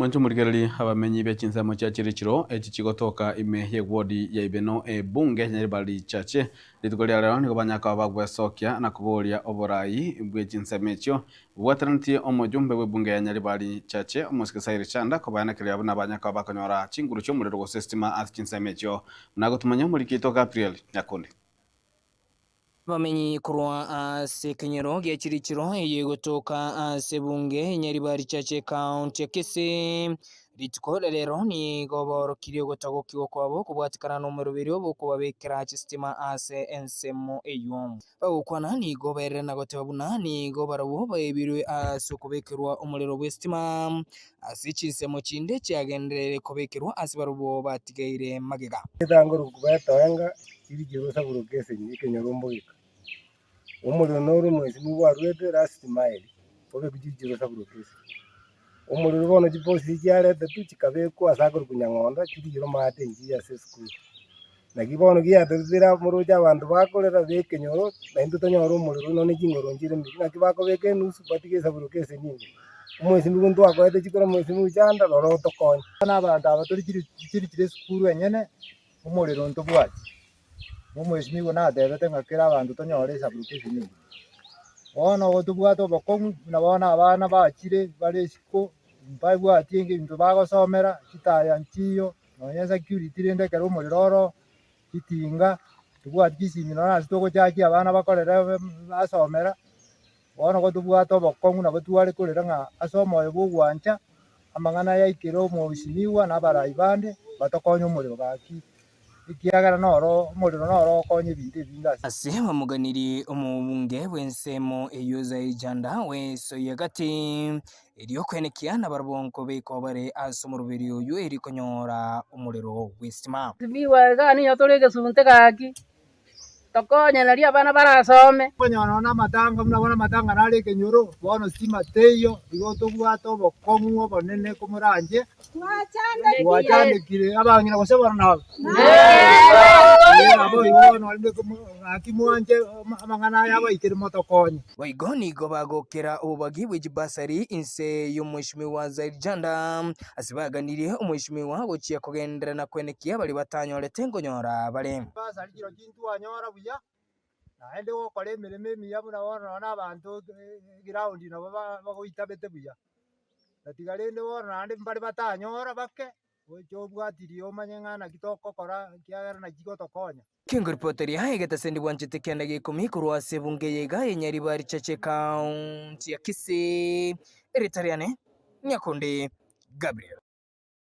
Mwanche omorigererie abamenyi be chinsemo chia Chirichiro echi chigotoka ime y'ewodi ya Ibeno ebunge Nyaribari Chache. Rituko ria rero nigo banyara koba bagwesokia na koboria oborai bwe chinsemo echio bobwateranetie omojumbe bw'ebunge ya Nyaribari Chache omosike Sairi Chanda kobaenekeria buna banyara koba bakonyora chinguru chi'omorero gose esitima ase chinsemo echio. Buna gotumanya omoriki oito Gabriel Nyakundi. Abamenyi korwa ase ekenyoro gia Chirichiro eye egotoka ase ebunge Nyaribari Church Ekaunti ya Kisii, rituko ria rero nigo baorokirie ogotagokigwa kwabo kobwatikana nomoroberi bw'okobabekera chistima ase ensemo eyio. Bagokwana nigo baerire na goteba buna nigo barabwo baebirwe ase okobekerwa omorero bw'esitima ase chinsemo chinde chiagendereire kobekerwa ase barabwo batigaire magega. Etangoro betoenga chirichire osaburoke esenyi ekenyoro mbogeka. Omorero noro omwesimi bwarwete last mile obekwe chirichire osaburoke esenyi. Omorero bono chiposi chiaretetwe chikabekwa ase akorokwa Nyang'ondo chirichire omate enchiya ase esukuru. Naki bono giatetire moroche abanto bakorera ba ekenyoro naintwe tonyore omorero nonye chingoro nchire mbiya. Naki bakobeka enusu batige esaburoke esenyi ime. Omwesimi buna twakoete chikura omwesimi gochanda rora otokonye. Bono abanto aba tori chirichire esukuru enyene, omorero ntobwati. Omwesimi natebete ng'a kera abanto tonyore esaburoka ase engencho. Bono igo tobwate obokong'u buna bono abana bachire bare isiko, mbabwati ebinto bagosomera, chitaya nchiyo, nonye security rende ekero omorero oro, chitinga, tobwati chisimi nonye ase togochakia abana bakorere basomera. Bono igo tobwate obokong'u nabo tware korera ng'a ase omoyo bw'ogwancha, amang'ana aya aikere omosimiwa na abarai bande, batokonye omorero gaki, ekiagera noro omorero noro ogokonya ebinto ebinge ase. Ase bamoganirie omobunge bw'ensemo eyio Zaijanda wesoyia gati, erio koenekia nabarabwo nkobekwa bare ase omoroberi oyio erio konyora omorero bw'esitima. Timiwa igaa nigo tore egesunte gaki. Tokonye nario abana barasome. Okonyora nonya na amatanga buna bono amatanga nare ekenyoro, bono stima teiyo, igo tobwate obokong'u obonene komoranche, twachandekire abang'ina gose bono nabo? Ee nabo igo bono rende gaki mwanche amang'ana aya abaikere motokonye. Boigo nigo bagokera obobagi bwe chibasari inse y'Omweshimiwa Zaid Janda, ase baganirie Omweshimiwa gochia kogenderera na kwenekia baria batanyorete nkonyora bare. Chibasari chirochio intwanyora buya, naende gokora emeremo emiya buna bono nonya na abanto eground nabo bagoitabete buya. Tatiga rende bono naende mbare batanyora bake, gocha obwatirie omanye ng'a naki togokora ekiagera naki gotokonya. Kengoripoteria egetasende bwanchete kianda gia ikomi korwa ase ebunge eye iga ye Nyaribari Church Ekaunti ya Kisii, erieta riane Nyakundi Gabriel.